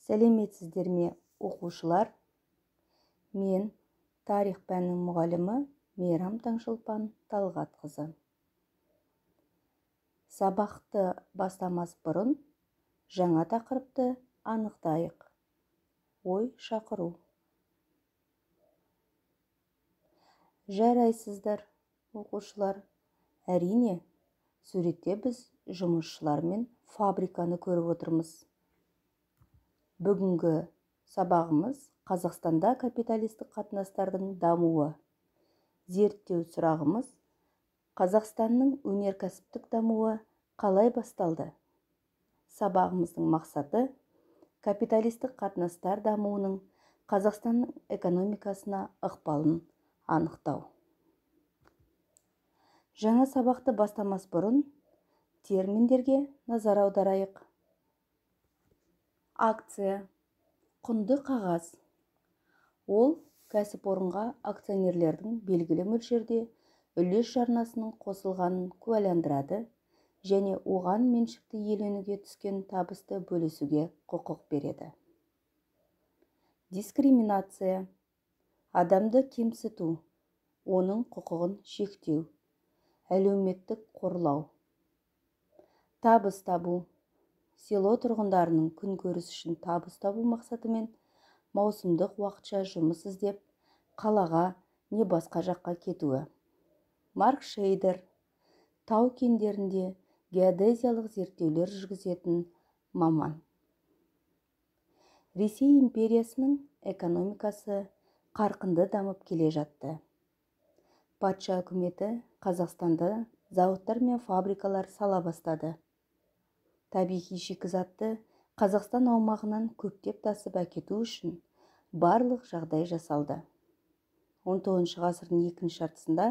Сәлеметсіздер ме, оқушылар? Мен тарих пәнінің мұғалімі Мейрам Таңшолпан Талғатқызы. Сабақты бастамас бұрын жаңа тақырыпты анықтайық. Ой шақыру. Жарайсыздар, оқушылар. Әрине, суретте біз жұмысшылар мен фабриканы көріп отырмыз. Бүгінгі сабағымыз Қазақстанда капиталистік қатынастардың дамуы. Зерттеу сұрағымыз: Қазақстанның өнеркәсіптік дамуы қалай басталды? Сабағымыздың мақсаты: капиталистік қатынастар дамуының Қазақстанның экономикасына ықпалын анықтау. Жаңа сабақты бастамас бұрын терминдерге назар аударайық. Акция – құнды қағаз. Ол кәсіпорынға акционерлердің белгілі мөлшерде үлес жарнасының қосылғанын куәландырады және оған меншікті иеленуге түскен табысты бөлісуге құқық береді. Дискриминация – адамды кемсіту, оның құқығын шектеу, әлеуметтік қорлау. Табыс табу – село тұрғындарының күнкөріс үшін табыс табу мақсатымен маусымдық уақытша жұмыс іздеп, қалаға не басқа жаққа кетуі. Маркшейдер – тау кендерінде геодезиялық зерттеулер жүргізетін маман. Ресей империясының экономикасы қарқынды дамып келе жатты. Патша үкіметі Қазақстанда зауыттар мен фабрикалар сала бастады. Табиғи шикізатты Қазақстан аумағынан көптеп тасып әкету үшін барлық жағдай жасалды. 19 ғасырдың екінші жартысында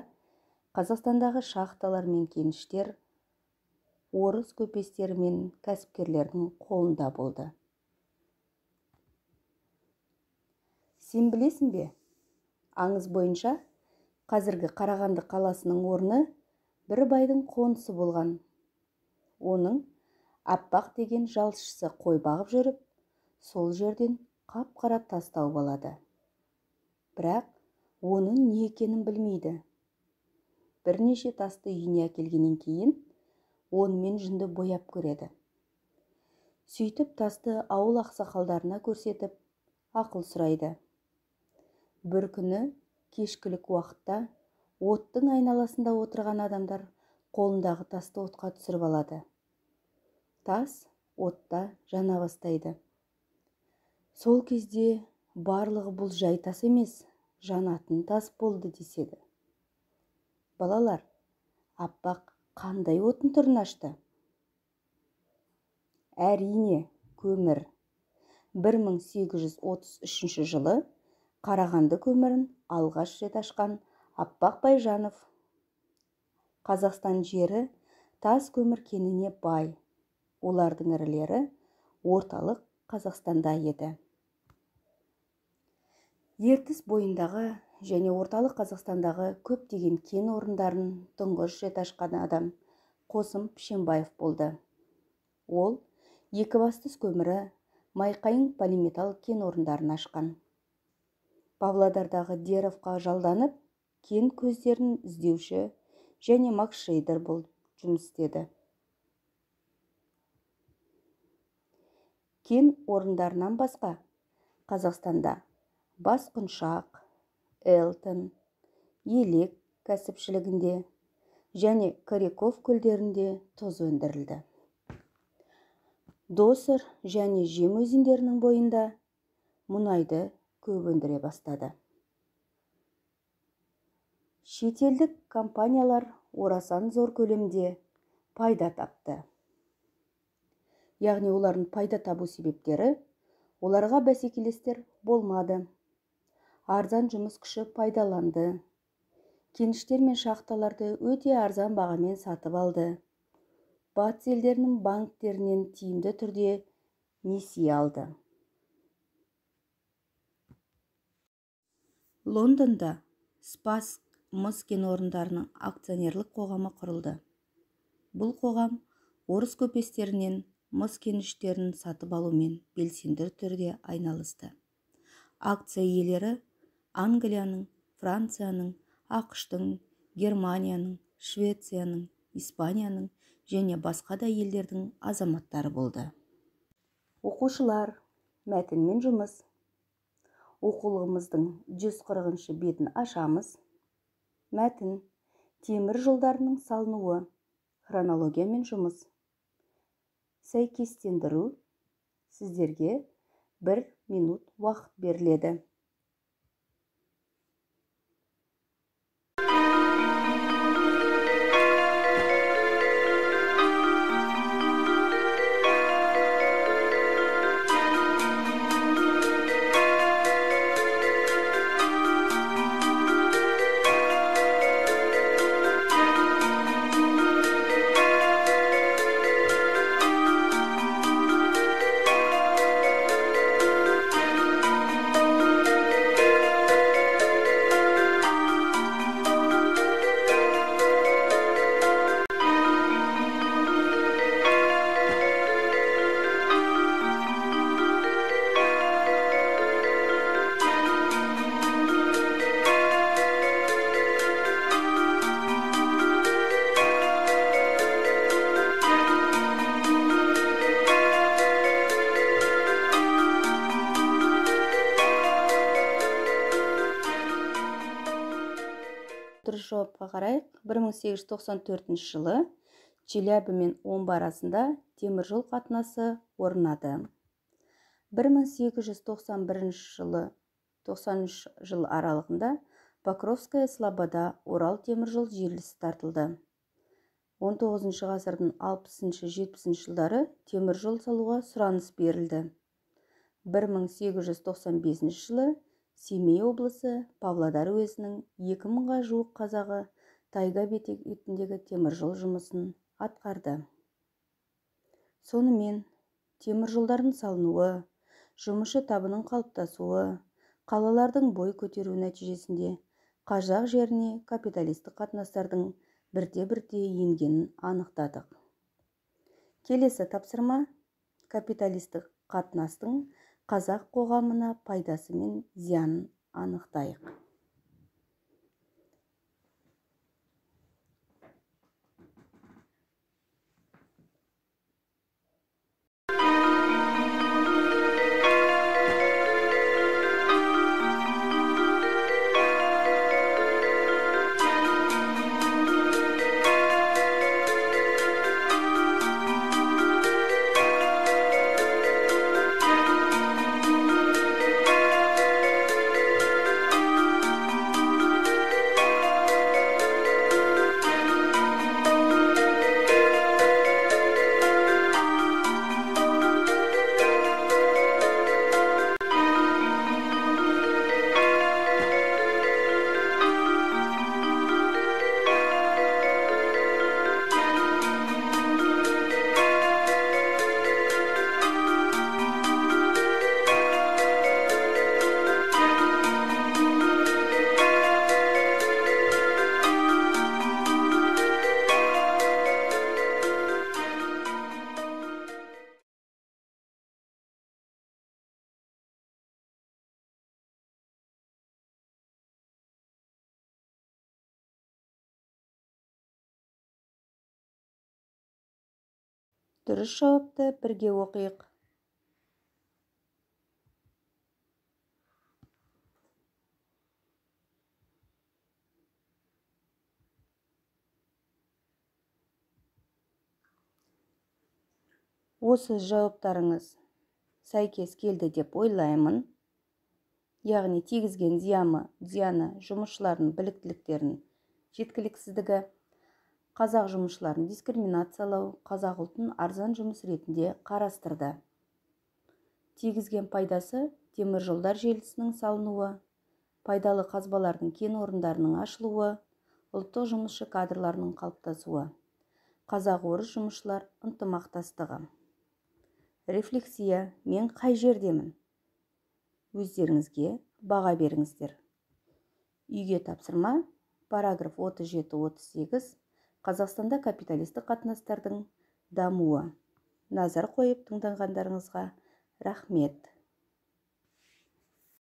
Қазақстандағы шахталар мен кеніштер орыс көпестері мен кәсіпкерлердің қолында болды. Сен білесің бе? Аңыз бойынша қазіргі Қарағанды қаласының орны бір байдың қонысы болған. Оның Аппақ деген жалшысы қой бағып жүріп, сол жерден қап-қара тас тауып алады. Бірақ оның не екенін білмейді. Бірнеше тасты үйіне әкелгеннен кейін онымен жүнді бояп көреді. Сөйтіп тасты ауыл ақсақалдарына көрсетіп, ақыл сұрайды. Бір күні кешкілік уақытта оттың айналасында отырған адамдар қолындағы тасты отқа түсіріп алады. Тас отта жана бастайды. Сол кезде барлығы бұл жай тас емес, жанатын тас болды деседі. Балалар, Аппақ қандай отын түрін ашты? Әрине, көмір. 1833 жылы Қарағанды көмірін алғаш рет ашқан Аппақ Байжанов. Қазақстан жері тас көмір кеніне бай. Олардың ірілері орталық Қазақстанда еді. Ертіс бойындағы және орталық Қазақстандағы көптеген кен орындарын тұңғыш рет ашқан адам Қосым Пішенбаев болды. Ол Екібастұз көмірі, Майқайың полиметалл кен орындарын ашқан. Павлодардағы Деровқа жалданып, кен көздерін іздеуші және маркшейдер болып жұмыс істеді. Кен орындарынан басқа Қазақстанда Басқұншақ, Элтон, Елек кәсіпшілігінде және Коряков көлдерінде тұз өндірілді. Досыр және Жем өзендерінің бойында мұнайды көп өндіре бастады. Шетелдік компаниялар орасан зор көлемде пайда тапты. Яғни олардың пайда табу себептері оларға бәсекелестер болмады. Арзан жұмыс күші пайдаланды. Кеніштер мен шахталарды өте арзан бағамен сатып алды. Батыс елдерінің банктерінен тиімді түрде несие алды. Лондонда Спасск мыс кен орындарының акционерлік қоғамы құрылды. Бұл қоғам орыс көпестерінен мыс кеніштерін сатып алумен белсенді түрде айналысты. Акция иелері Англияның, Францияның, АҚШ-тың, Германияның, Швецияның, Испанияның және басқа да елдердің азаматтары болды. Оқушылар, мәтінмен жұмыс. Оқулығымыздың 140 бетін ашамыз. Мәтін. Темір жолдарының салынуы. Хронологиямен жұмыс. Сәйкестендіру. Сіздерге 1 минут уақыт беріледі. Дұрыс жауапқа қарайық. 1894 жылы Челябі мен Омбы арасында теміржол қатынасы орнады. 1891 жылы 93 жыл аралығында Покровская Слобода Орал теміржол желісі тартылды. 19 ғасырдың 60-70 жылдары теміржол салуға сұраныс берілді. 1895 жылы Семей облысы Павлодар уезінің 2000-ға жуық қазағы тайга бетіндегі теміржол жұмысын атқарды. Сонымен, теміржолдардың салынуы, жұмысшы табының қалыптасуы, қалалардың бой көтеруі нәтижесінде қазақ жеріне капиталистік қатынастардың бірте-бірте енгенін анықтадық. Келесі тапсырма капиталистік қатынастың қазақ қоғамына пайдасы мен зиянын анықтайық. Дұрыс жауапты бірге оқиық. Осы жауаптарыңыз сәйкес келді деп ойлаймын. Яғни тигізген зияны жұмысшылардың біліктіліктерінің жеткіліксіздігі, қазақ жұмысшыларын дискриминациялау, қазақ ұлтын арзан жұмыс ретінде қарастырды. Тигізген пайдасы темір жолдар желісінің салынуы, пайдалы қазбалардың кен орындарының ашылуы, ұлттық жұмысшы кадрларының қалыптасуы, қазақ-орыс жұмысшылар ынтымақтастығы. Рефлексия: мен қай жердемін? Өздеріңізге баға беріңіздер. Үйге тапсырма, параграф 37-38, Қазақстанда капиталистік қатынастардың дамуы. Назар қойып тыңдағандарыңызға рахмет.